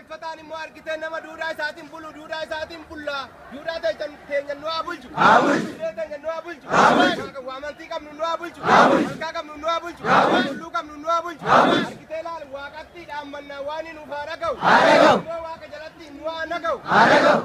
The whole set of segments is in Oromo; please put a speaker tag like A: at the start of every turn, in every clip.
A: Waaqeffataan immoo argitee nama duudhaa isaatiin bulu, duudhaa isaatiin bulla. Duudhaa teenya nu haa bulchu. Haa bulchu. Teenya nu haa bulchu. Haa bulchu. Amantii qabnu nu haa bulchu. Haa bulchu. Malkaa qabnu nu haa bulchu. Haa bulchu. Tulluu qabnu nu haa bulchu. Haa bulchu. Argitee laal waaqatti dhaammannaa waan nuuf haa dhaga'u. Haa dhaga'u. Immoo waaqa jalatti nu haa naga'u. Haa dhaga'u.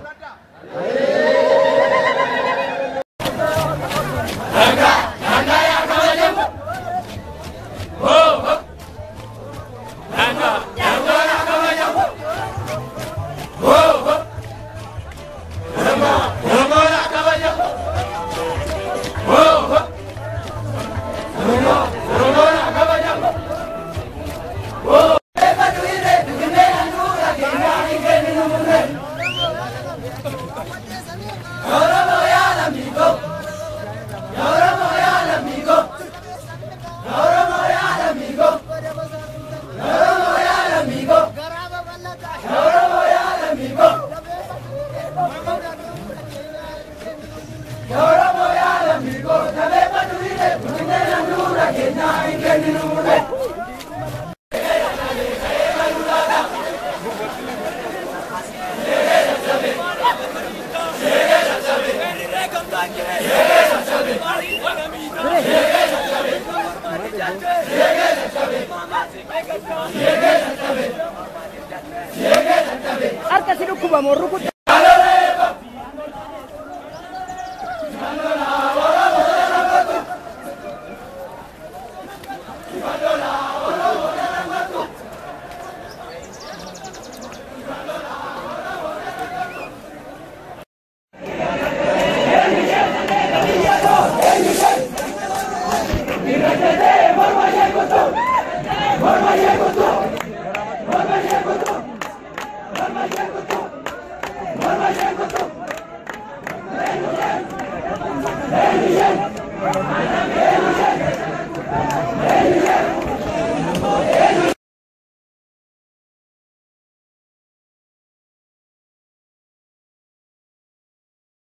B: Harka si dhukkuba moo rukutta?